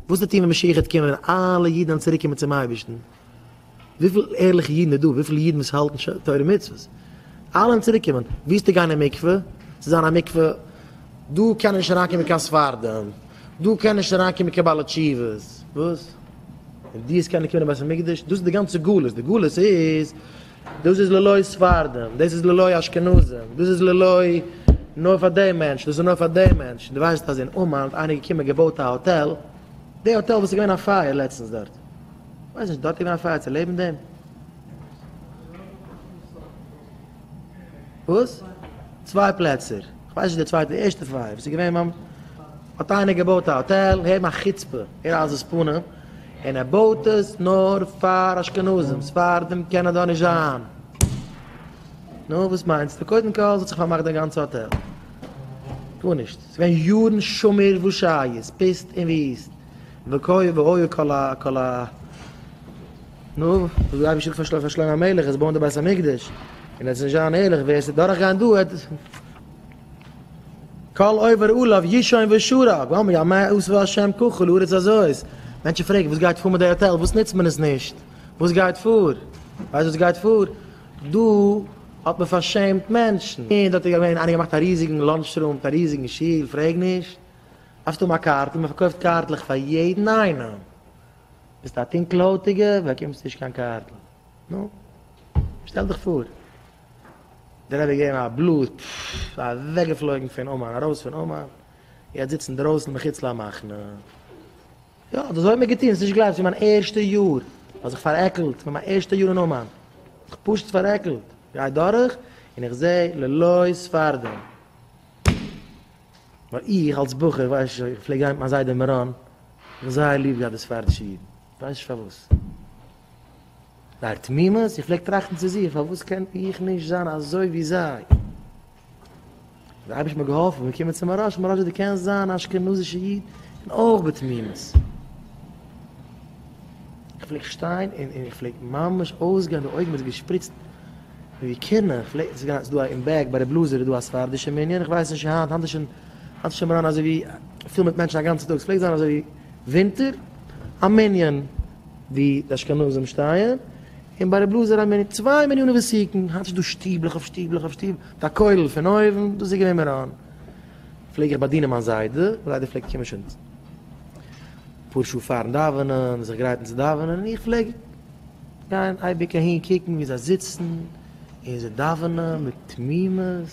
וואס וועט טון ווען משיח וועט קומען ווען אלע אידן וועלן צוריק קומען צום אייבערשטן? וויפיל ערליכע אידן איז דא? וויפיל אידן וואס האלטן תורה ומצוות? אלע וועלן צוריק קומען. וועסטו גיין אין מקווה? ס'זאל זיין א מקווה, דא קענען נישט אריינקומען קיין ספרדים, דא קענען נישט אריינקומען קיין בעלי תשובות, וואס? און דו וועסט קענען קומען אין בית המקדש? דאס איז די גאנצע גלות, די גלות איז, דאס איז ללא ספרדים, דאס איז ללא אשכנזים, דאס איז ללא, נאר פאר די מענטשן, דאס איז נאר פאר די מענטשן, דו ווייסט אז אין אומאן האט איינער געקומען געבויט א האטעל, די האטעל וואס איז געווען א פייער לעצטנס דארט, כ'ווייס נישט, דארט איז געווען א פייער צו לעבן דעם? וואס? צוויי פלעצער, כ'ווייס נישט די צווייטע, די ערשטע פייער וואס איז געווען ביים, האט איינער געבויט א האטעל, הער מיין חוצפה, הער עזות פנים, און ער בויט עס נאר פאר אשכנזים, ספרדים קענען דא נישט זיין. נו, וואס מיינסטו? קודם כל ס'האט זיך פארמאכט די גאנצע האטעל. גארנישט. ס'איז געווען יארן שמור ושייעס, פוסט און וויסט. וכה והיה כל ה כל ה נו, וואס האט די אייבערשטער געזאגט פאר שלמה המלך, עס בויען די בית המקדש, און עס וועט נישט זיין ערליך, ווער עס וועט דורכגיין דא וועט. כל עובר עליו ישן ושרק, ואמרו על מה עשה השם ככה לארץ הזאת, מענטשן פרעגן וואס גייט פאר מיט די האטעל, וואס נוצט מען עס נישט, וואס גייט פאר, ווייסט וואס גייט פאר, דא האט מען פארשעמט מענטשן, און דארט איז געווען איינער געמאכט א ריזיגן lunch room מיט א ריזיגן שול, פרעג נישט, דארפסט האבן א קארטל, מען פארקויפט קארטלעך פאר יעדן איינעם, ביסט א טונקל-הויטיגע באקומסט נישט קיין קארטל, נו, שטעל דיך פאר. דער רבי געגעבן א בלאז, פפפ, אוועקגעפלויגן פון אומאן, ארויס פון אומאן, יעצט זיצן דרויסן מחוץ למחנה. יא, דאס האט מיר געטון, נישט גלייבסט, פון מיין ערשטע יאר, האב זיך פארעקלט, פון מיין ערשטע יאר אין אומאן, זיך פשוט פארעקלט, גיי דורך, און איך זע ללא ספרדים. ווייל איך אלס בחור, ווייס איך, איך פלעג גיין מיט מיין זיידע אין מירון, איך האב זייער ליב געהאט די ספרדישע אידן, כ'ווייס נישט פארוואס. זייער תמימות, איך פלעג טראכטן צו זיך, פארוואס קען איך נישט זיין אזוי ווי זיי? דער אייבערשטער האט מיר געהאלפן, מיר קומען צו מוהרא"ש, מוהרא"ש זאגט דו קענסט זיין א אשכנזישע איד און אויך בתמימות. איך פלעג שטיין און איך פלעג ממש אויסגיין, די אויגן האבן זיך געשפריצט ווי קנאה, איך פלעג, ס'איז דא אין back ביי ר' אלעזר איז דא א ספרדישע מנין, איך ווייס נישט היינט, היינט איז שוין, היינט איז שוין מירון אזוי ווי פול מיט מענטשן א גאנצן טאג, ס'פלעגט זיין אזוי ווי ווינטער, א מנין. ווי די אשכנזים שטייען, און ביי ר' אלעזר א מנין, צוויי מנינים ותיקין, היינט איז דא שטיבלעך אויף שטיבלעך אויף שטיבל, מיט א כולל פון אויבן, דאס איז געווען מירון. פלעג איך באדינען מיין זיידע, מיין זיידע פלעגט קומען שוין אפאר שעה פארן דאווענען, זיך גרייטן צו דאווענען, און איך פלעג גיין אייביג אהין קוקן ווי זיי זיצן און זיי דאווענען מיט תמימות,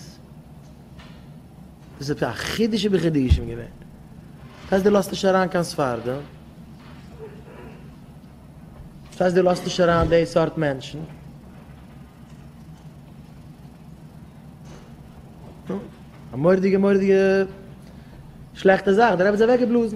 דאס איז עפעס א חידוש שבחידושים געווען. דאס הייסט דו לאזט נישט אריין קיין ספרדים? דאס הייסט דו לאזט נישט אריין די סארט מענטשן? נו, א מורא'דיגע מורא'דיגע שלעכטע זאך, דער רבי האט זיי אוועקגעבלאזן.